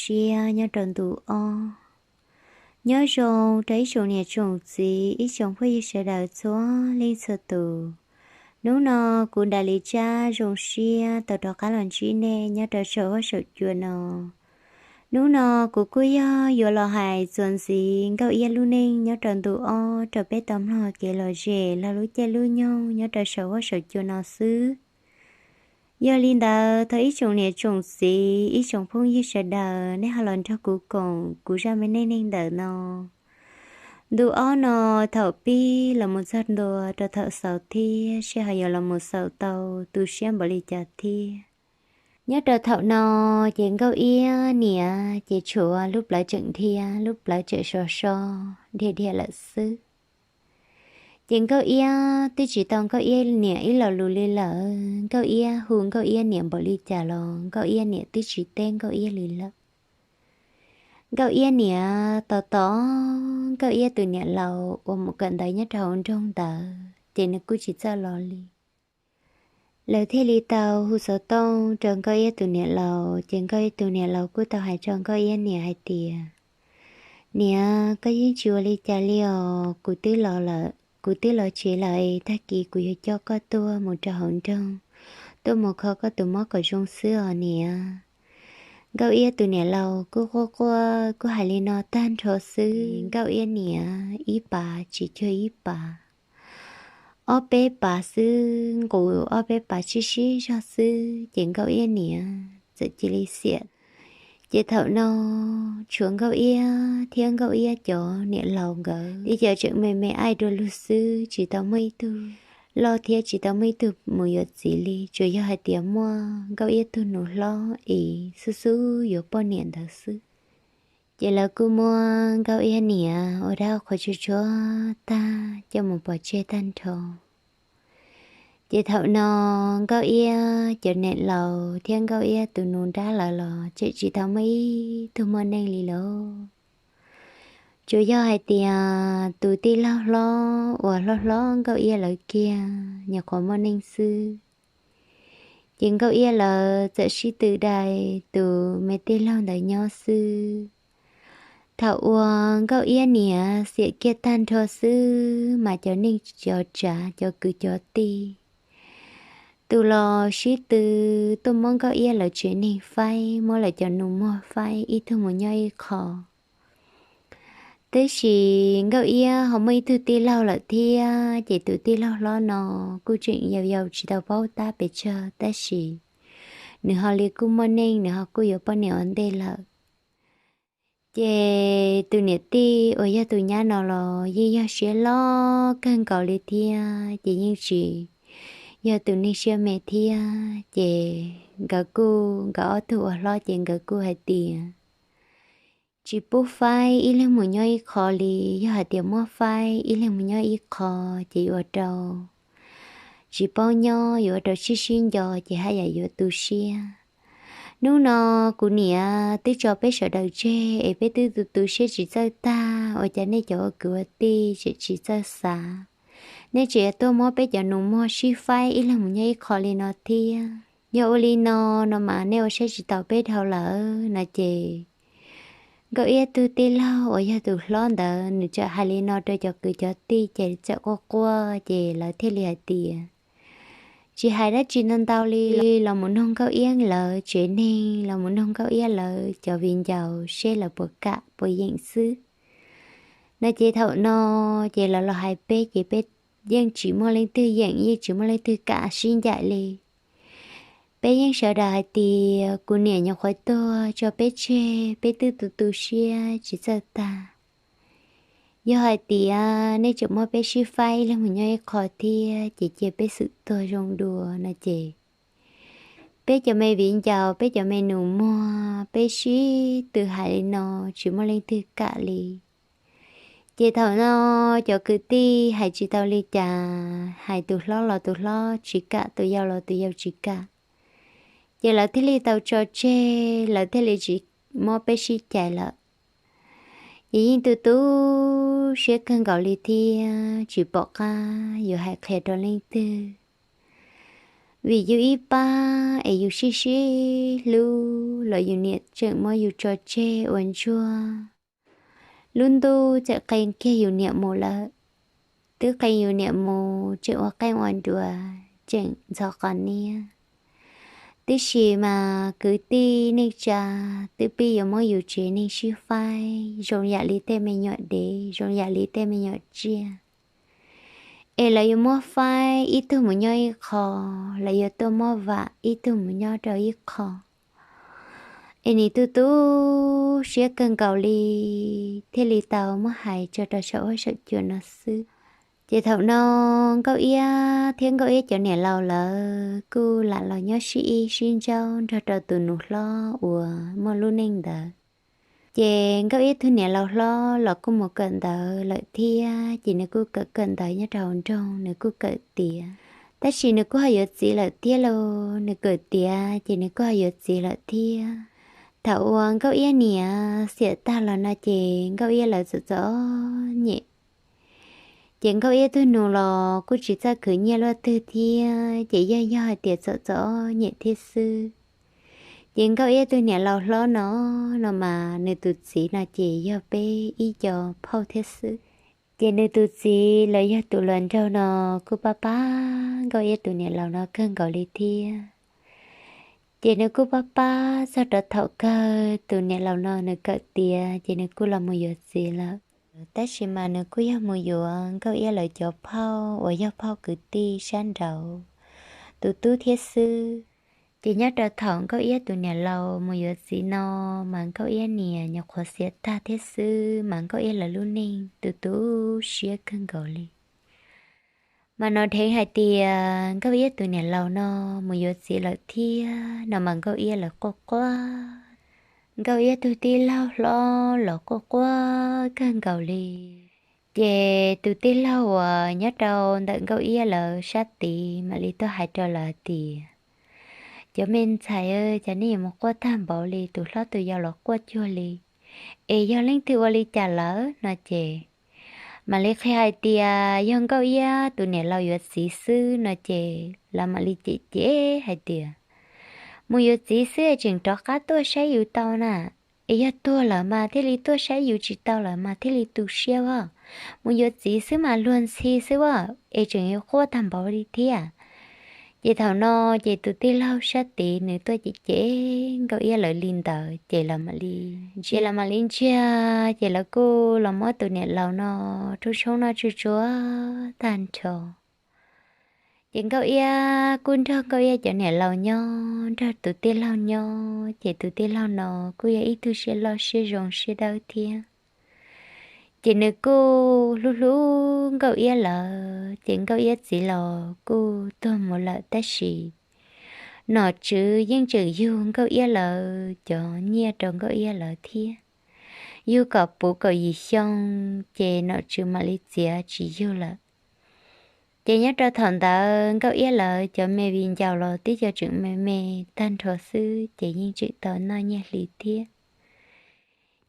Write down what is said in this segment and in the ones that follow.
siab nyob rau ntu ob. Nyob zoo rau ib tsoom niam tsoom txiv, ib tsoom phooj ywg sawv daws txhua leej txhua tus. Hnub no kuv Nram Lis Tsab zoo siab tau rov qab los ntsib nej nyob rau saum huab saum cua no. Hnub no kuv kuj yog yuav los hais txuas ntxiv Nkauj Iab lub neej nyob rau ntu ob rau peb tau mloog kev lom zem los lub caij lub nyoog nyob rau saum huab saum cua no xwb. Yog li ntawd thov ib tsoom niam tsoom txiv, ib tsoom phooj ywg sawv daws, nej ho los nrog kuv koom kuv zaj me neej neeg ntawm no. Ntu ob no, thaum pib los mus txog ntua rau thaum xaus thiab seb ho yuav los mus xaus tau tu siab npaum li cas thiab. Nyob rau thaum no, ces Nkauj Iab niam ces tshuav lub plawv tseem dhia, lub plawv tseem sov so, dhia dhia lawm xwb. Ces Nkauj Iab twb tsis tau Nkauj Iab niam ib lo lus li lawm, Nkauj Iab hu Nkauj Iab niam npaum li cas los Nkauj Iab niam twb tsis teb Nkauj Iab li lawm. Nkauj Iab niam tos tos Nkauj Iab tus niam laus uas mus kawm ntawv nyob rau hauv nroog ntawd ces nws kuj tsis txawj los li. Lawv thiaj li tau hu xov tooj rau Nkauj Iab tus niam laus, ces Nkauj Iab tus niam laus kuj tau hais rau Nkauj Iab niam hais tias, Niam, koj yeej tsis ua li cas li os, kuv twb los lawm, kuv twb los tsev lawm, tag kis kuv yuav coj koj tuaj mus rau hauv nroog, tuaj mus kho koj tus mob kom zoo xwb os niam. Nkauj Iab tus niam laus kuj quaj quaj, kuj hais li no tag nrho xwb, Nkauj Iab niam ib pas tsis cuag ib pas, ob peb pas xwb, nqus ob peb pas sib sib zog xwb ces Nkauj Iab niam txawm cia li xiam. Ces thaum no tshuav Nkauj Iab thiab Nkauj Iab cov niam laus nkawd ib co tseem me me aij dua lug xwb, tsis tau muaj ib tug loj thiab tsis tau muaj ib tug mus yuav txiv li, tsuas yog hais tias muaj Nkauj Iab tug nus hlob es xub xub yuav poj niam ntawd xwb. Ces lawv kuj muab Nkauj Iab niam ua dab qhuas tsuag tsuag tag coj mus pov tseg tag nrho. Ces thaum no Nkauj Iab cov niam laus thiab Nkauj Iab tus nus nrab lawv los tseem tsis tau muaj ib tug muaj neej li lauj. Tsuas yog hais tias tus tij laug hlob uas hlob hlob Nkauj Iab lawv kiag nyuam qhuav muaj neej xwb. Ces Nkauj Iab lawv txawm sib tw dai tus me tij laug ntawd nyob xwb. Thaum uas Nkauj Iab niam xiam kiag tag nrho xwb mas cov neej cov tsav cov kwv cov tij, tus los sib tw tuaj muab Nkauj Iab lawv tsev neeg faib, muab lawv cov nus muag faib ib tug mus nyob ib qho. Tab sis Nkauj Iab ho muaj ib tug tij laug lawm thiab, ces tus tij laug hlob no kuj tseem yau yau tsis tau paub tab pes tsawg, tab sis nws ho li kuj muaj neej, nws ho kuj yuav poj niam ua ntej lawm. Ces tus niam tij uas yog tus nyab no los yeej yog siab loj kawg nkaus li thiab, ces yeej tsis yog tus neeg siab me thiab. Ces nkawd kuj, nkawd ob tug uas hlob ces nkawd kuj hais tias tsis pub faib ib leeg mus nyob ib qho li, yog hais tias muab faib ib leeg mus nyob ib qho ces yuav ua rau tsis paub nyob, yuav ua rau sib sib nco ces haj yam yuav tu siab. Hnub no kuv niam twb tso peb sawv daws tseg es peb twb tu tu siab tsis txawj tag, ua cas nej cov ua kwv ua tij tseem tsis txawj xav, nej tseem tuaj muab peb cov nus muag sib faib ib leeg mus nyob ib qho li no thiab. Yog ua li no, no mas nej ua siab tsis taus peb dhau lawm no ces Nkauj Iab tug tij laug uas yog tus hlob ntawd nws txawm hais li no rau cov kwv cov tij ces txawm quaj quaj ces lawv thiaj li hais tias tsis hais dab tsi ntau ntau li, los mus noog Nkauj Iab lawv tsev neeg, los mus noog Nkauj Iab lawv cov viv ncaus seb lawv puas kam puas yeem xwb no ces thaum no ces lawv los hais peb ces peb yeej tsis muaj leej twg yeem, yeej tsis muaj leej twg kam sib ncaim li. Peb yeej sawv daws hais tias kuv niam nyuam qhuav tuag tso peb tseg, peb twb tu tu siab tsis txawj tag. Yog hais tias nej tseem muab peb sib faib ib leeg mus nyob ib qho thiab ces cia peb xwm tuag zoo dua no ces peb cov me viv ncaus, peb cov me nus muag, peb sib tw hais li no tsis muaj leej twg kam li. Ces thaum no cov kwv tij hais tsis tau li cas, hais tus hlob los tus hlob tsis kam, tus yau los tus yau tsis kam. Ces lawv thiaj li tau tso tseg, lawv thiaj li tsis muab peb sib cais lawm. Ces yeej tu tu siab kawg nkaus li thiab tsis pom qab yuav hais qhia rau leej twg. Vim yus ib pab es yus sib sib hlub los yus niam tseem muab yus tso tseg ua ntsuag. Lub ntuj txawm qee kiag yus niam mus lawm, twb qee yus niam mus tseem ua qeej ua nruas, tseem ntxhov qos niab. Tiam sis mas kwv tij neej tsa twb pib yuav muab yus tsev neeg sib faib zoo yam li tej me nyuam dev, zoo yam li tej me nyuam tsiaj. Es lawv yuav muab faib ib tug mus nyob ib qho, lawv yuav tuaj muab vam ib tug mus nyob rau ib qho. Es nim tu tu siab kawg nkaus li, thiaj li tau muab hais tso rau saum huab saum cua no xwb. Ces thaum no Nkauj Iab thiab Nkauj Iab cov niam laus lawv kuj lam los nyob sib ib sib ntsaub nrog rau tus nus hlob uas muaj lub neej ntawd. Ces Nkauj Iab tug niam laus hlob los kuj mus kawm ntawv lawm thiab, ces nws kuj kawm kawm ntawv nyob rau hauv nroog, nws kuj kawm tiav. Tab sis nws kuj ho yuav txiv lawm thiab lauj, nws kawm tiav ces nws kuj ho yuav txiv lawm thiab. Thaum uas Nkauj Iab niam xiam tag los no ces Nkauj Iab lawv txom txom nyem. Ces Nkauj Iab tug nus los kuj tsis txawj khwv nyiaj luaj twg thiab, ces yeej yog hais tias txom txom nyem thiab xwb. Ces Nkauj Iab tug niam laus hlob no, no mas nws tus txiv no ces yog peb ib co phauj thiab xwb. Ces nws tus txiv los yog tus hluas nraug no kuj pab pab Nkauj Iab tus niam laus no kawg nkaus li thiab. Ces nws kuj pab pab txog rau thaum kawg tus niam laus no nws kawm tiav ces nws kuj los mus yuav txiv lawm. Tab sis mas nws kuj yog mus yuav Nkauj Iab lawv cov phauj uas yog phauj kwv tij sab nraud tus tub thiab xwb. Ces nyob rau thaum Nkauj Iab tus niam laus mus yuav txiv no, mas Nkauj Iab niam nyuam qhuav xiam tag thiab xwb, mas Nkauj Iab lawv lub neej tu tu siab kawg nkaus li. Mas hnov dheev hais tias Nkauj Iab tus niam laus no mus yuav txiv lawm thiab no mas Nkauj Iab lawv quaj quaj. Nkauj Iab tug tij laug hlob los quaj quaj kawg nkaus li. Ces tus tij laug uas nyob rau ntawm Nkauj Iab lawv sab tid mam li tuaj hais rau lawv hais tias, cov me ntxhais, cas nej yuav mus quaj tag npaum li, tus hlob tus yau los quaj cuag li, es yog leej twg ua li cas lawm no ces mam li qhia hais tias yog Nkauj Iab tus niam laus yuav txiv xwb no ces lawv mam li cem cem hais tias, mus yuav txiv xwb es tseem rov qab tuaj saib yus tau na, es yog tuag lawm mas thiaj li tuaj saib yus tsis tau lawm mas thiaj li tu siab os. Mus yuav txiv xwb mas luag ntxhi xwb as, es tseem yuav quaj tag npaum li thiab. Ces thaum no ces tus tij laug sab tid nws tuaj cem cem Nkauj Iab lawv li ntawd ces lawv mam li ntsiag, lawv mam li ntsiag ces lawv kuj los muab tus niam laus no rub tshoob noj tsuj tsuag tag nrho. Ces Nkauj Iab kuj nrog Nkauj Iab cov niam laus nyob, nrog tus tij laug nyob, ces tus tij laug no kuj yog ib tug siab loj siab zoo siab dawb thiab. Ces nws kuj hlub hlub Nkauj Iab lawv, ces Nkauj Iab txiv los kuj tuag mus lawm tab sis nom tswv yeej tseem yug Nkauj Iab lawv cov nyiaj rau Nkauj Iab lawv thiab. Yug kom puv kaum yim xyoo, ces nom tswv mam li txiav tsis yug lawm. Ces nyob rau thaum ntawd Nkauj Iab lawv cov me viv ncaus los tib co tseem me me tag nrho xwb, ces yeej tseem tau noj nyiaj hli thiab.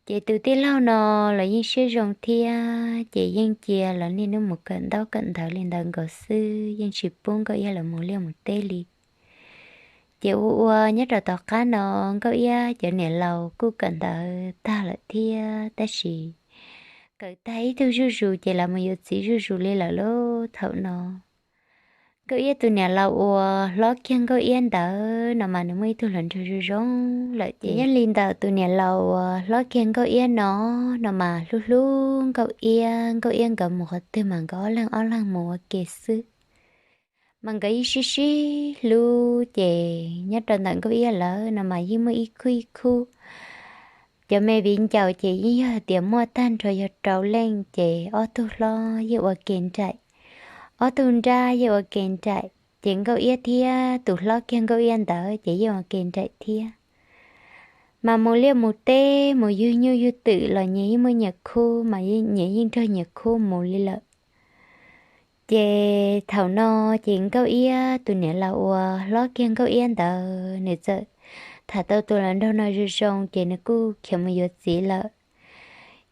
Ces tus tij laug no los yeej siab zoo thiab, ces yeej cia lawv niaj hnub mus kawm ntaub kawm ntawv li ntawd nkaus xwb, yeej tsis pub Nkauj Iab lawv mus liaj mus teb li. Ces ua ua nyob rau tom qab no Nkauj Iab cov niam laus kuj kawm ntawv tag lawm thiab, tab sis kawm tag ib tug zuj zus ces lawv mus yuav txiv zuj zus li lawm lauj. Thaum no Nkauj Iab tus niam laus uas hlob kiag Nkauj Iab ntawd no mas nws muaj ib tug hluas nraug zoo zoo lawm, ces nyob li ntawm tus niam laus uas hlob kiag Nkauj Iab no, no mas hlub hlub Nkauj Iab, Nkauj Iab nkawd mus qhov twg mas nkawd ob leeg ob leeg mus ua ke xwb. Mas nkawd yeej sib sib hlub, ces nyob rau ntawm Nkauj Iab lawv no mas yeej muaj ib khub ib khub. Cov me viv ncaus ces yeej yog hais tias muaj tag nrho yog rau leej, ces ob tug hlob yeej ua ke nraim, ob tug nrab yeej ua ke nraim, ces Nkauj Iab thiab tus hlob kiag Nkauj Iab ntawd ces yeej ua ke nraim thiab. Mas mus liaj mus teb mus yug nyuj yug twm los nyias yeej muaj nyias khub, mas nyias yeej nrog nyias khub mus li lawm. Ces thaum no ces Nkauj Iab tus niam laus uas hlob kiag Nkauj Iab ntawd nws txawm tham tau tus hluas nraug no zoo zoo, ces nws kuj khiav mus yuav txiv lawm.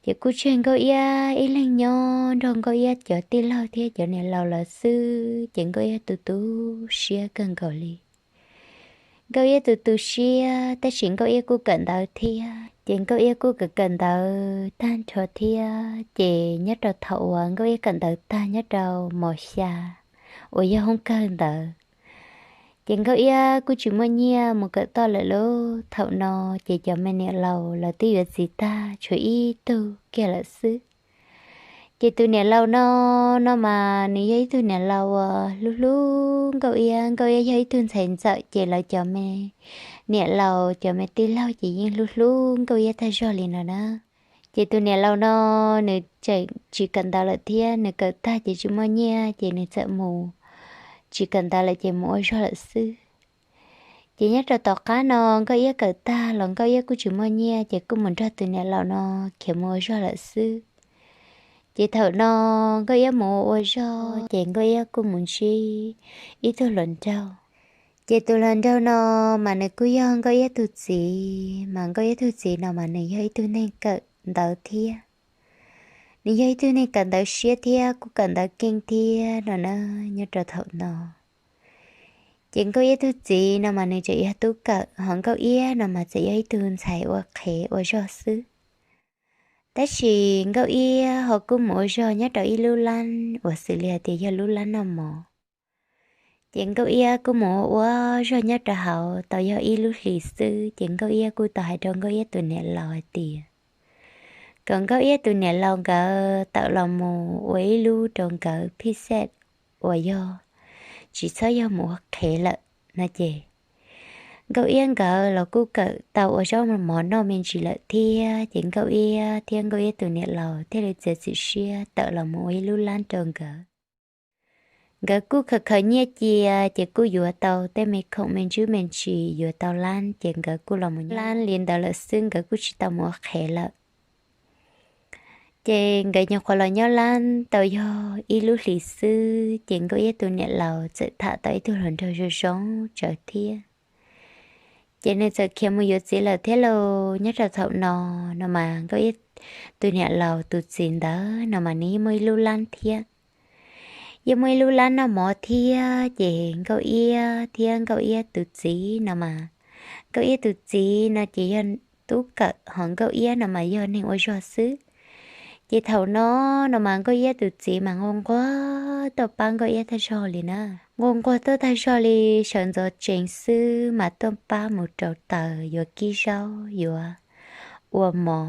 Ces kuj tseg Nkauj Iab ib leeg nyob nrog Nkauj Iab cov tij laug thiab cov niam laus lawv xwb, ces Nkauj Iab tu tu siab kawg nkaus li. Nkauj Iab tu tu siab tab sis Nkauj Iab kuj kawm ntawv thiab, ces Nkauj Iab kuj kawm kawm ntawv tag nrho thiab. Ces nyob rau thaum uas Nkauj Iab kawm ntawv tag nyob rau mos xya uas yog hoob kawg ntawd, ces Nkauj Iab kuj tsis muaj nyiaj mus kawm toj lawm lauj. Thaum no ces cov me niam laus lawv twb yuav txiv tag tshuav ib tug kiag lawm xwb. Ces tus niam laus no, no mas nws yog ib tug niam laus uas hlub hlub Nkauj Iab. Nkauj Iab yog ib tug ntxhais ntxawm ces lawv cov me niam laus cov me tij laug ces yeej hlub hlub Nkauj Iab tag zog li no na. Ces tus niam laus no nws tseem tsis kawm ntawv lawm thiab, nws kawm tag ces tsis muaj nyiaj ces nws txawm mus, tsis kawm ntawv lawm ces mus ua zog lawm xwb. Ces nyob rau tom qab no Nkauj Iab kawm tag los Nkauj Iab kuj tsis muaj nyiaj ces kuj mus nrog tus niam laus no khiav mus ua zog lawm xwb. Ces thaum no Nkauj Iab mus ua ua zog ces Nkauj Iab kuj mus ntsib ib tug hluas nraug. Ces tus hluas nraug no mas nws kuj yog Nkauj Iab tug txiv, mas Nkauj Iab tug txiv no mas nws yog ib tug neeg kawm ntawv thiab. Nws yog ib tug neeg kawm ntawv siab thiab kuj kawm ntawv keej thiab no na. Nyob rau thaum no ces Nkauj Iab tug txiv no mas nws tseem yog tub kawm, ho Nkauj Iab no mas txawm yog ib tug ntxhais ua qhev ua zog xwb. Tab sis Nkauj Iab ho kuj mus ua zog nyob rau ib lub lab uas xws li hais tias yog lub lab noj mov. Ces Nkauj Iab kuj mus ua ua zog nyob rau hauv tau yog ib lub hlis xwb, ces Nkauj Iab kuj tau hais rau Nkauj Iab tus niam laus hais tias kom Nkauj Iab tus niam laus nkawd tawm los mus ua ib lub rau nkawd phij xej uas yog tsis txhob yog mus ua qhev lawm no ces Nkauj Iab nkawd los kuj kawm tau ua zaub mov noj me ntsis lawm thiab, ces Nkauj Iab thiab Nkauj Iab tus niam laus thiaj li txiav txim siab tawm los mus ua ib lub lab rau nkawd. Nkawd kuj khaws khaws nyiaj cia, ces kuj yuav tau tej me khoom me ntsis me ntsis, yuav tau lab, ces nkawd kuj los mus nyob lab li ntawd lawm xwb, nkawd kuj tsis tau mus ua qhev lawm. Ces nkawd nyuam qhuav los nyob lab tau yog ib lub hlis xwb, ces Nkauj Iab tus niam laus txawm tham tau ib tug hluas nraug zoo zoo tsawv thiab. Ces nws txawm khiav mus yuav txiv lawm thiab lauj. Nyob rau thaum no, no mas Nkauj Iab tus niam laus tus txiv ntawd no mas nws yeej muaj ib lub lab thiab, yeej muaj ib lub lab noj mov thiab. Ces Nkauj Iab thiab Nkauj Iab tus txiv no mas, Nkauj Iab tus txiv no ces yog tub kawm, ho Nkauj Iab no mas yog neeg ua zog xwb. Ces thaum no, no mas Nkauj Iab tus txiv mas nquag nquag tuaj pab Nkauj Iab tag zog li na. Nquag nquag tuaj tag zog li, sawv ntxov tsees xwb mas tuaj pab mus rauv taws, yuav kib zaub, yuav ua mov.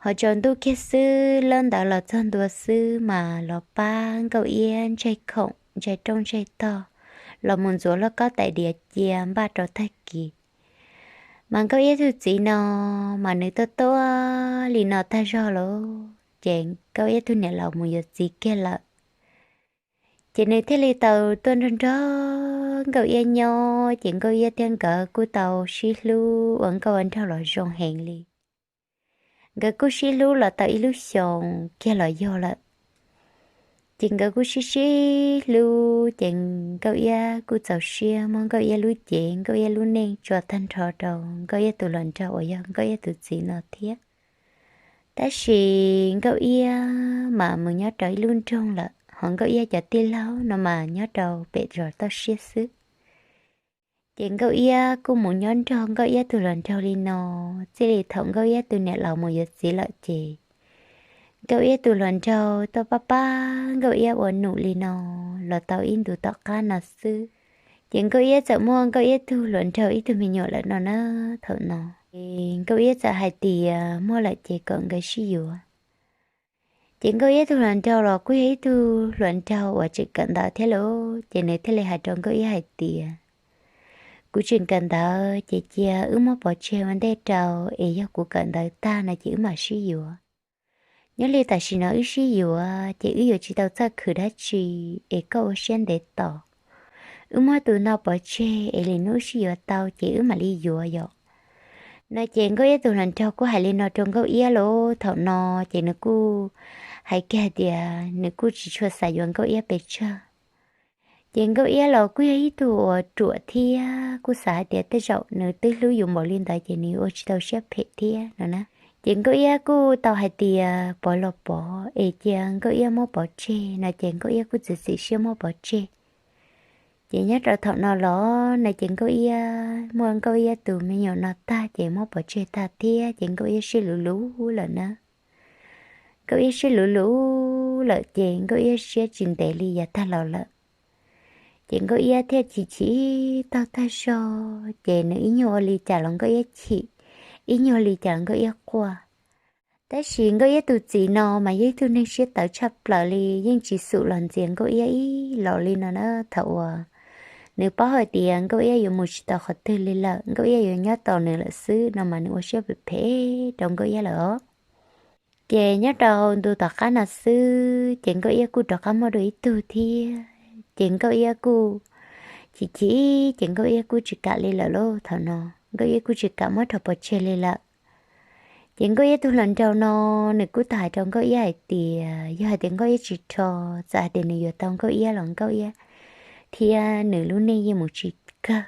Ho tsaus ntuj kiag xwb, lab ntawd los txog ntua xwb mas los pab Nkauj Iab ntseg khoom, ntseg rooj ntseg tog, los mus ntxuav lauj kaub tais diav cia npaj rau tag kis. Mas Nkauj Iab tus txiv no, mas nws tuaj tuaj li no tag zog lauj, ces Nkauj Iab tus niam laus mus yuav txiv kiag lawm. Ces nws thiaj li tau tuaj nrog nrog Nkauj Iab nyob, ces Nkauj Iab thiab nkawd kuj tau sib hlub ua nkauj ua nraug los zoo heev li. Nkawd kuj sib hlub los tau ib lub xyoos kiag los yog lawm. Ces nkawd kuj sib sib hlub, ces Nkauj Iab kuj txaus siab muab Nkauj Iab lub cev, Nkauj Iab lub neej tso tag nrho rau Nkauj Iab tus hluas nraug uas yog Nkauj Iab tus txiv no thiab. Tab sis Nkauj Iab mas mus nyob rau ib lub nroog lawm, ho Nkauj Iab cov tij laug no mas nyob rau pem zos toj siab xwb. Ces Nkauj Iab kuj mus nyob nrog Nkauj Iab tus hluas nraug li no, txij li thaum Nkauj Iab tus niam laus mus yuav txiv lawm ces Nkauj Iab tus hluas nraug tuaj pab pab Nkauj Iab ua num li no los tau ib ntus tom qab no xwb. Ces Nkauj Iab txawm muaj Nkauj Iab tus hluas nraug ib tug me nyuam lawm no na. Thaum no ces Nkauj Iab txawm hais tias muaj lawm ces kom nkawd sib yuav. Ces Nkauj Iab tus hluas nraug los kuj yog ib tug hluas nraug uas tseem kawm ntawv thiab lauj, ces nws thiaj li hais rau Nkauj Iab hais tias, kuv tseem kawm ntawv ces cia wb muab pov tseg ua ntej rau, es yog kuv kawm ntawv tag no ces wb mam sib yuav. Nyob li tam sim no wb sib yuav ces wb yuav tsis tau txawj khwv dab tsi, es koj ua siab ntev tos. Wb muab tus no pov tseg es lwm hnub wb sib yuav tau ces wb mam li yuav yom. No ces Nkauj Iab tus hluas nraug kuj hais li no rau Nkauj Iab lauj. Thaum no ces nws kuj hais kiag tias nws kuj tsis tshua xav yuav Nkauj Iab pes tsawg. Ces Nkauj Iab los kuj yog ib tug uas ruam thiab kuj xav hais tias tej zaum nws twb hlub yus npaum li ntawd ces nws yuav ua tsis tau siab phem thiab no na. Ces Nkauj Iab kuj tau hais tias pov los pov es cia Nkauj Iab muab pov tseg no ces Nkauj Iab kuj txiav txim siab muab pov tseg. Ces nyob rau thaum no los no ces Nkauj Iab muaj Nkauj Iab tus me nyuam no tag ces muab pov tseg tag thiab ces Nkauj Iab sib luv luv lawm na. Nkauj Iab sib luv luv lawm ces Nkauj Iab siab tsis ntev li yav tag los lawm. Ces Nkauj Iab thiaj chim chim taug tag zog ces nws ib nyuag ua li cas los Nkauj Iab chim, ib nyuag li cas los Nkauj Iab quaj. Tab sis Nkauj Iab tus txiv no mas yog ib tug neeg siab tawv tshaj plaws li, yeej tsis xum los ntxias Nkauj Iab ib los li no na. Thaum uas nws paub hais tias Nkauj Iab yuav mus tsis tau qhov twg li lawm, Nkauj Iab yuav nyob tos nws lawm xwb no mas nws ua siab phem phem rau Nkauj Iab lawm os. Ces nyob rau ntu tom qab no xwb ces Nkauj Iab kuj rov qab muaj dua ib tug thiab ces Nkauj Iab kuj chim chim ces Nkauj Iab kuj tsis kam li lawm lauj. Thaum no Nkauj Iab kuj tsis kam muab rho pov tseg li lawm. Ces Nkauj Iab tus hluas nraug no nws kuj tau hais rau Nkauj Iab hais tias yog hais tias Nkauj Iab tsis rho, txawm hais tias nws yuav tau Nkauj Iab los Nkauj Iab thiab nws lub neej yeej mus tsis kawg,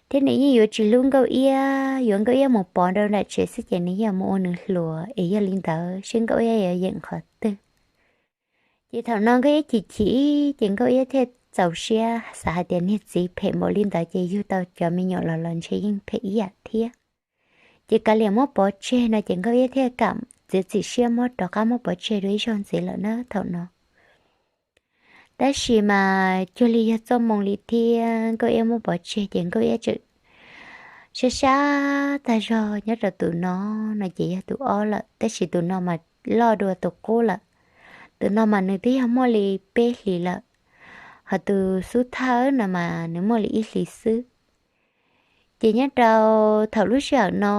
thiab nws yeej yuav tsis hlub Nkauj Iab, yuav Nkauj Iab mus pov rau nram tsev xwb ces nws yeej mus ua nws hluas es yog li ntawd seb Nkauj Iab yuav yeem qhov twg. Ces thaum no Nkauj Iab chim chim ces Nkauj Iab thiaj txaus siab xav hais tias niag txiv phem npaum li ntawd ces yug tau cov me nyuam los los ntshe yeej phem ib yam thiab. Ces kav liam muab pov tseg no ces Nkauj Iab thiaj kam txiav txim siab muab rov qab muab pov tseg dua ib zaug ntxiv lawm na thaum no. Tab sis mas cuag li yog txoj moo li thiab, Nkauj Iab muab pov tseg ces Nkauj Iab tseem sab sab tag zog nyob rau tus no, no ces yog tus ob lawm, tab sis tus no mas loj dua tus qub lawm. Tus no mas nws twb yog muaj li peb hlis lawm, ho tus xub thawj no mas nws muaj li ib hlis xwb. Ces nyob rau thaum lub sij hawm no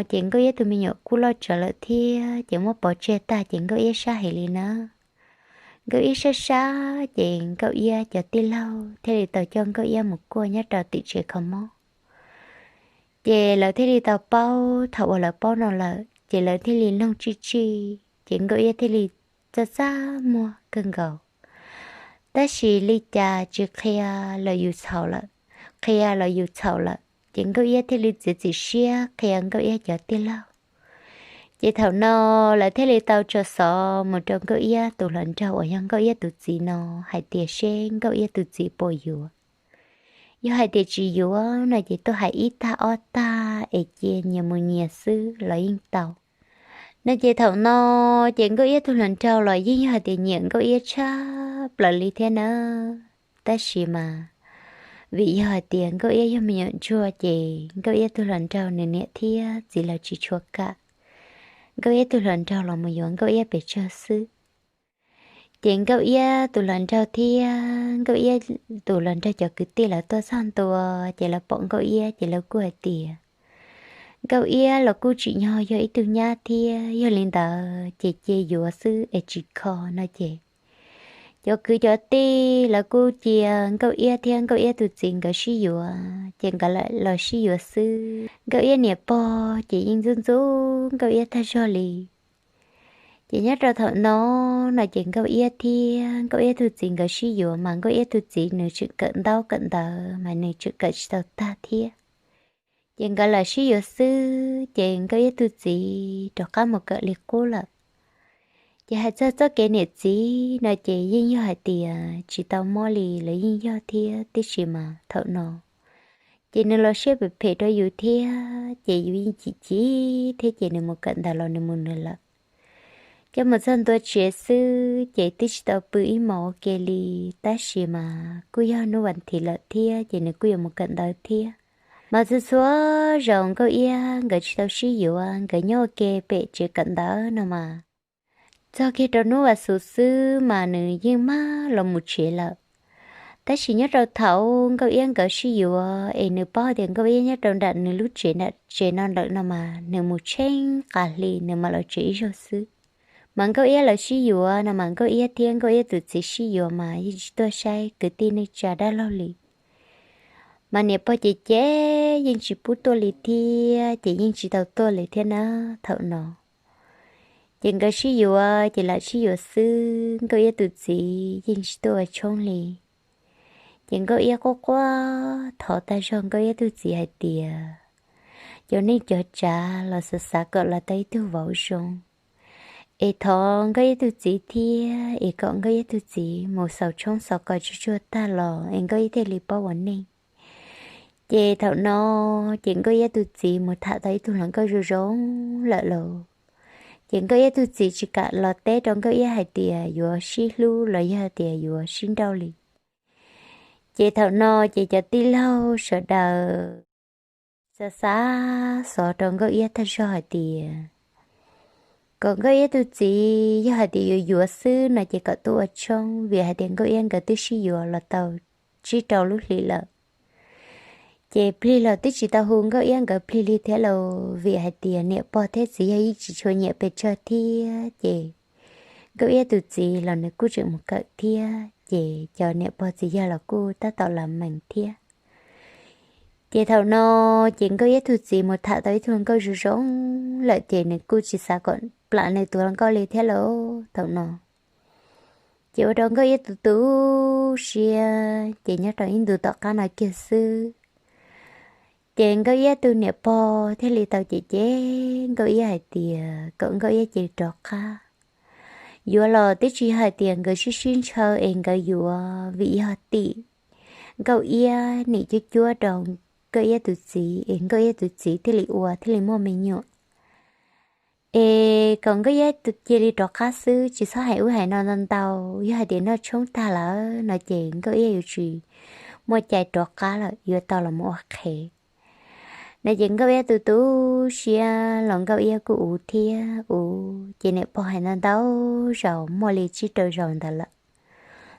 ces Nkauj Iab tus me nyuam kuj loj tsawv lawm thiab, ces muab pov tseg tag ces Nkauj Iab sab heev li na. Nkauj Iab sab sab ces Nkauj Iab cov tij laug thiaj li tau coj Nkauj Iab mus kuaj nyob rau tim tsev kho mob. Ces lawv thiaj li tau paub, thaum uas lawv paub no lawm ces lawv thiaj li noog tsij tsij, ces Nkauj Iab thiaj li txaj txaj muag kawg nkaus. Tab sis li cas tsis qhia los yus txhaum lawm, qhia los yus txhaum lawm, ces Nkauj Iab thiaj li txiav txim siab qhia Nkauj Iab cov tij laug. Ces thaum no lawv thiaj li tau tso xov mus rau Nkauj Iab tus hluas nraug uas yog Nkauj Iab tus txiv no hais tias seb Nkauj Iab tus txiv puas yuav. Yog hais tias tsis yuav no ces tuaj hais ib tag ob tag es cia nyias mus nyias xwb los yeej tau. No ces thaum no ces Nkauj Iab tus hluas nraug los yeej yog hais tias nyiam Nkauj Iab tshaj plaws li thiab na. Tab sis mas vim yog hais tias Nkauj Iab yog me nyuam ntsuag ces Nkauj Iab tus hluas nraug nws niam thiab txiv lawv tsis tshua kam Nkauj Iab tus hluas nraug los mus yuav Nkauj Iab pes tsawg xwb. Ces Nkauj Iab tus hluas nraug thiab Nkauj Iab tus hluas nraug cov kwv tij lawv tuaj txog ntua ces lawv pom Nkauj Iab ces lawv kuj hais tias Nkauj Iab los kuj tsim nyog yog ib tug nyab thiab, yog li ntawd ces cia yuav xwb es tsis kho no ces cov kwv cov tij lawv kuj cia Nkauj Iab thiab Nkauj Iab tus txiv nkawd sib yuav, ces nkawd los sib yuav xwb. Nkauj Iab niam pog ces yeej ntxub ntxub Nkauj Iab tag zog li. Ces nyob rau thaum no, no ces Nkauj Iab thiab Nkauj Iab tus txiv nkawd sib yuav mas Nkauj Iab tus txiv nws tseem kawm ntaub kawm ntawv mas nws tseem kawm tsis tau tag thiab. Ces nkawd los sib yuav xwb ces Nkauj Iab tus txiv rov qab mus kawm li qub lawm. Ces hais txog txoj kev niam txiv no ces yeej yog hais tias tsis tau mob li, lawv yeej yog thiab, tiam sis mas thaum no ces nws los siab phem phem rau yus thiab ces yus yeej chim chim thiab ces nws mus kawm ntawv los nws mus nws lawm. Coj mus txog ntua tsev xwb ces twb tsis tau pw ib hmos ua ke li, tab sis mas kuj yog hnub vas thiv lawm thiab ces nws kuj yuav mus kawm ntawv thiab. Mas txhua txhua zaus Nkauj Iab nkawd tsis tau sib yuav, nkawd nyob ua ke pem tsev kawm ntawv no mas txog kiag rau hnub vas xuv xwb mas nws yeej maj los mus tsev lawm. Tab sis nyob rau thaum Nkauj Iab nkawd sib yuav es nws paub tias Nkauj Iab nyob rau nram nws lub tsev nram tsev no lawm no mas nws mus tsheej qas hli nws mam los tsev ib zaug xwb. Mas Nkauj Iab lawv sib yuav no mas Nkauj Iab thiab Nkauj Iab tus txiv sib yuav mas yeej tsis tuaj saib kwv tij neej tsa dab laug li. Mas niam pog ces ces yeej tsis pub tuaj li thiab ces yeej tsis tau tuaj li thiab na thaum no. Ces nkawd sib yuav ces lam sib yuav xwb, Nkauj Iab tus txiv yeej tsis tuaj ua tshoob li. Ces Nkauj Iab quaj quaj thov tag zog Nkauj Iab tus txiv hais tias, cov neej cov tsav los xav xav kom los tau ib tug vauv zoo, es thov Nkauj Iab tus txiv thiab es kom Nkauj Iab tus txiv mus xaus tshoob xaus kos tsuag tsuag tag los es Nkauj Iab thiaj li paub ua neej. Ces thaum no ces Nkauj Iab tus txiv mus tham tau ib tug hluas nkauj zoo zoo lawm lauj. Ces Nkauj Iab tus txiv tsis kam los teb rau Nkauj Iab hais tias yuav sib hlub los yog tias yuav sib nrauj li. Ces thaum no ces cov tij laug sawv daws xav xav xov rau Nkauj Iab tag zog hais tias kom Nkauj Iab tus txiv yog hais tias yuav yuav xwb no ces kom tuaj ua tshoob, vim hais tias Nkauj Iab nkawd twb sib yuav los tau tsib rau lub hlis lawm. Ces plig los twb tsis tau hu Nkauj Iab nkawd plig li thiab lauj, vim hais tias niam pog thiab txiv yawg yeej tsis tshua nyiam pes tsawg thiab ces Nkauj Iab tus txiv los nws kuj tseem mus kawm thiab ces cov niam pog txiv yawg los kuj tab tom los mees thiab. Ces thaum no ces Nkauj Iab tus txiv mus tham tau ib tug nkauj zoo zoo lawm ces nws kuj tsis xav kom plam nws tus hluas nkauj li thiab lauj thaum no. Ces ua rau Nkauj Iab tu tu siab ces nyob rau ib ntus tom qab no kiag xwb, ces Nkauj Iab tus niam pog thiaj li tau cem cem Nkauj Iab hais tias kom Nkauj Iab cia li rov qab. Yuav los twb tsis yog hais tias nkawd sib sib ntshaw es nkawd yuav vim yog tim Nkauj Iab nim cuab cuab rau Nkauj Iab tus txiv es Nkauj Iab tus txiv thiaj li ua thiaj li muaj me nyuam. Es kom Nkauj Iab cia li rov qab xwb, tsis txhob hais ub hais no ntau ntau, yog hais tias noj tshoob tag lawm no ces Nkauj Iab yuav tsis muaj cai rov qab lawm, yuav tau los mus ua qhev. No ces Nkauj Iab tu tu siab los Nkauj Iab kuj ua thiab ua, ces niam pog hais ntau ntau zaus muaj li tsib rau zaus ntawd lawm.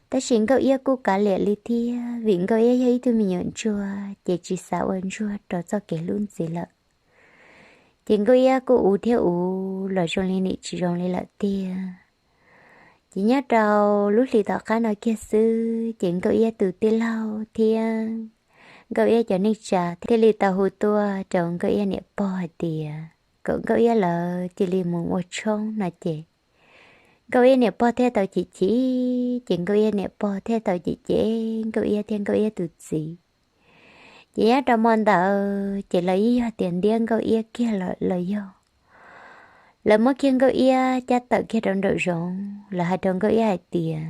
Tab sis Nkauj Iab kuj kav liam li thiab, vim Nkauj Iab yog ib tug me nyuam ntsuag ces tsis xav ua ntsuag rau txoj kev hlub ntxiv lawm. Ces Nkauj Iab kuj ua thiab ua los zoo li nim tsis zoo li lawm tiag. Ces nyob rau lub hlis tom qab no kiag xwb ces Nkauj Iab tus tij laug thiab Nkauj Iab cov neej tsa thiaj li tau hu tuaj rau Nkauj Iab niam pog hais tias kom Nkauj Iab lawv cia li mus ua tshoob no ces Nkauj Iab niam pog thiaj tau chim chim, ces Nkauj Iab niam pog thiaj tau cem cem Nkauj Iab thiab Nkauj Iab tus txiv. Ces nyob rau hmo ntawd ces lawv yeej yog tias ntiab Nkauj Iab kiag lawm los yog lawv muab kiag Nkauj Iab cab tawm kiag rau nraum zoov, lawv hais rau Nkauj Iab hais tias,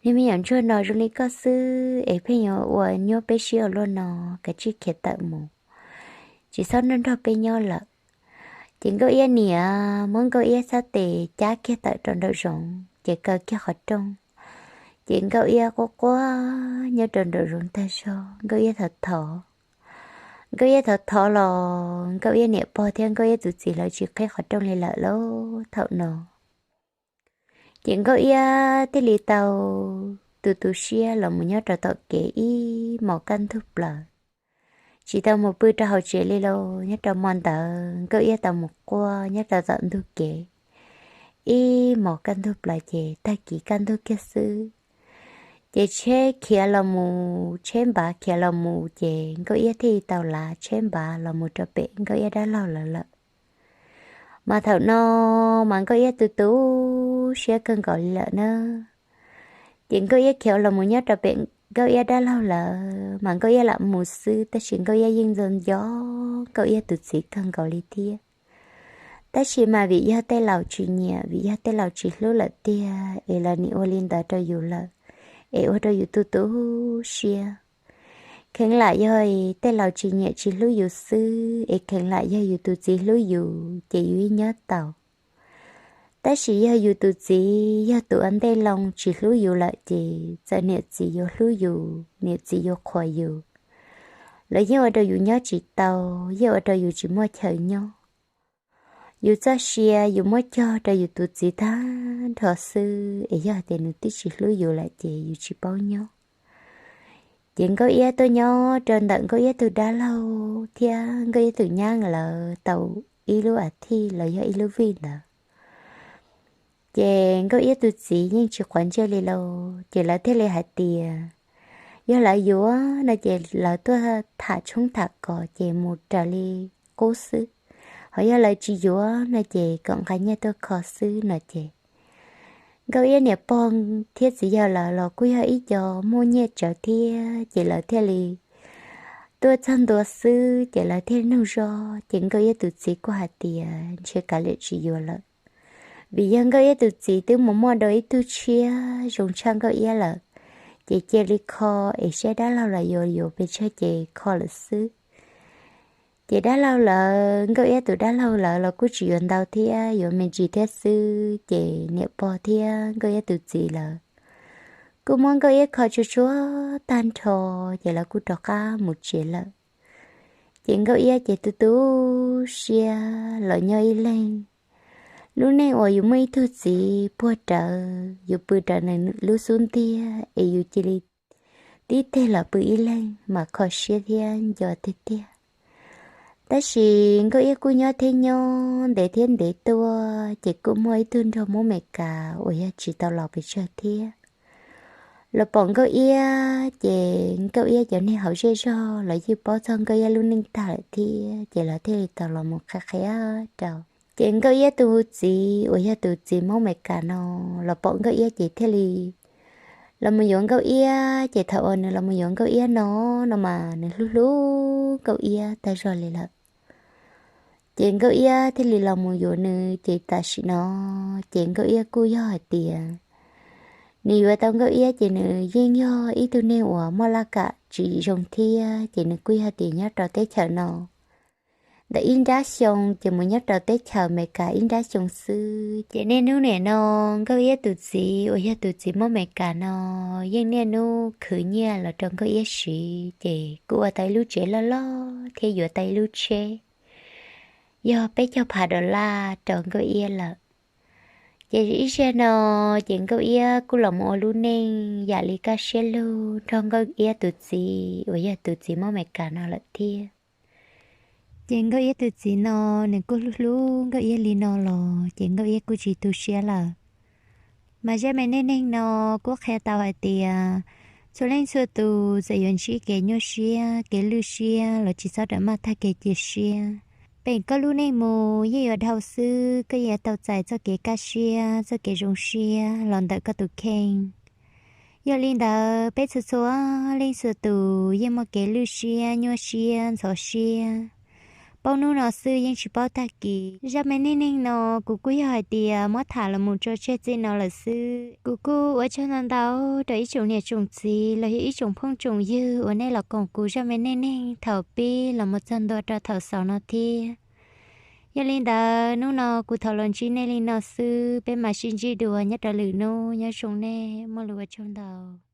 niag me nyuam ntsuag no zoo li koj xwb es pheej yuav ua nyuab peb siab ua luaj no, kav tsij khiav tawm mus, tsis txhob nrog nrog peb nyob lawm. Ces Nkauj Iab niam muab Nkauj Iab xab tes cab kiag tawm rau nraum zoov ces kaw kiag qhov rooj. Ces Nkauj Iab quaj quaj nyob rau nraum zoov tag zog, Nkauj Iab thov thov, Nkauj Iab thov thov los Nkauj Iab niam pog thiab Nkauj Iab tus txiv lawv tsis qhib qhov rooj li lawm lauj thaum no. Ces Nkauj Iab thiaj li tau tu tu siab los mus nyob rau tom kev ib hmos kaj ntug plaws, tsis tau mus pw rau hauv tsev li lauj. Nyob rau hmo ntawd Nkauj Iab tau mus quaj nyob rau tom ntug kev ib hmos kaj ntug plaws ces tag kis kaj ntug kiag xwb, ces tsheb khiav los mus, tsheb npav khiav los mus ces Nkauj Iab thiaj li tau lav tsheb npav los mus rau pem Nkauj Iab dab laug lawv lawm. Mas thaum no mas Nkauj Iab tu tu siab kawg nkaus li lawm na. Ces Nkauj Iab khiav los mus nyob rau pem Nkauj Iab dab laug lawv mas Nkauj Iab lam mus xwb, tab sis Nkauj Iab yeej nco nco Nkauj Iab tus txiv kawg nkaus li thiab. Tab sis mas vim yog tej laus tsis nyiam, vim yog tej laus tsis hlub lawm tiag es lawv nim ua li ntawd rau yus lawm, es ua rau yus tu tu siab. Kheev lam yog tej laus tsis nyiam tsis hlub yus xwb, es kheev lam yog yus tus txiv hlub yus ces yus yeej nyob tau. Tab sis yog yus tus txiv yog tus ua ntej loo tsis hlub yus lawm ces txawm niam txiv yuav hlub yus, niam txiv yuav qhuas yus, los yeej ua rau yus nyob tsis tau, yeej ua rau yus tsis muaj chaw nyob. Yus txoj sia yus muab cog rau yus tus txiv tag nrho xwb, es yog tias nws twb tsis hlub yus lawm ces yus tsis paub nyob. Ces Nkauj Iab tuaj nyob rau ntawm Nkauj Iab tus dab laug thiab Nkauj Iab tus nyab lawv tau ib lub as thiv los yog ib lub vij ntawd. Ces Nkauj Iab tus txiv yeej tsis quav ntsej li lauj, ces lawv thiaj li hais tias, yog lawv yuav no ces lawv tuaj tham tshoob tham kos ces mus raws li qub xwb, ho yog lawv tsis yuav no ces kom nqa nyiaj tuaj kho xwb no ces Nkauj Iab niam pog thiab txiv yawg lawv los kuj yog ib co muaj nyiaj tsawv thiab, ces lawv thiaj li Tuaj txog ntua xwb ces lawv thiaj nug zog, ces Nkauj Iab tus txiv kuj hais tias ntshe kav liam tsis yuav lawm, vim yog Nkauj Iab tus txiv twb mus muaj dua ib tug tshiab zoo tshaj Nkauj Iab lawm, ces cia li kho es saib dab laug lawv yuav yuav pes tsawg ces kho lawm xwb. Ces dab laug lawv, Nkauj Iab tus dab laug lawv los kuj tsis yuav ntau thiab, yuav me ntsis thiab xwb, ces niam pog thiab Nkauj Iab tus txiv lawv kuj muab Nkauj Iab kho tsuag tsuag tag nrho, ces lawv kuj rov qab mus tsev lawm. Ces Nkauj Iab ces tu tu siab los nyob ib leeg. Lub neej uas yus muaj ib tug txiv puag rawv, yus pw rawv nws lub xub ntiag es yus cia li tib teg los pw ib leeg mas kho siab thiab nco tiag tiag. Tab sis Nkauj Iab kuj nyob thiab nyob ntev thiab ntev tuaj, ces kuj muaj ib tug nraug Hmoob Meskas uas yog tsis tau laus pes tsawg thiab los pom Nkauj Iab, ces Nkauj Iab cov neeg hauv zej zog los yeej paub txog Nkauj Iab lub neej tag lawm thiab, ces lawv thiaj li tau los mus qhia qhia rau. Ces Nkauj Iab tus txiv uas yog tus txiv Hmoob Meskas no los pom Nkauj Iab ces thiaj li los mus yuav Nkauj Iab, ces thaum uas nws los mus yuav Nkauj Iab no, no mas nws hlub hlub Nkauj Iab tag zog li lawm. Ces Nkauj Iab thiaj li los mus yuav nws, ces tam sim no ces Nkauj Iab kuj yog hais tias nws yuav tau Nkauj Iab ces nws yeej yog ib tug neeg uas muaj laj kam tsis zoo thiab, ces nws kuj yog tias nyob rau teb chaws no ntawm ib nrab xyoo ces mus nyob rau teb chaws Amelikas ib nrab xyoo xwb. Ces niaj hnub nim no Nkauj Iab tus txiv uas yog tus txiv Hmoob Amelikas no yeej niaj hnub khwv nyiaj los rau Nkauj Iab siv, ces kuj ua tau ib lub tsev loj loj thiab yuav tau ib lub tsheb yog peb caug phav dollar rau Nkauj Iab lawm. Ces ib zaug no ces Nkauj Iab kuj los mus ua lub neej yam li kaj siab lug nrog Nkauj Iab tus txiv uas yog tus txiv Hmoob Amelikas no lawm thiab. Ces Nkauj Iab tus txiv no nws kuj hlub hlub Nkauj Iab li no los ces Nkauj Iab kuj tsis tu siab lawm. Mas zaj me neej neeg no kuj qhia tau hais tias txhua leej txhua tus txawm yuav ntsib kev nyuaj siab kev lwj siab los tsis txhob rawm maj tag kev cia siab. Pem koj lub neej mus yeej yuav dhau xwb, koj yuav tau txais txoj kev kaj siab txoj kev zoo siab los ntawm koj tus kheej. Yog li ntawd peb txhua txhua leej txhua tus yeej muaj kev lwj siab nyuaj siab ntxhov siab, paub hnub no xwb yeej tsis paub tag kis. Zaj me neej neeg no kuv kuj yog hais tias muab tham los mus tso tseg txij no lawm xwb. Kuv kuj ua tsaug ntau ntau rau ib tsoom niam tsoom txiv los yog ib tsoom phooj tsoom ywg uas nej los koom kuv zaj me neej neeg thaum pib los mus txog ntua rau thaum xaus no thiab. Yog li ntawd hnub no kuv thov los ntsib nej li no xwb, peb mam sib ntsib dua nyob rau lwm hnub, nyob zoo nej, muaj lus ua tsaug ntau.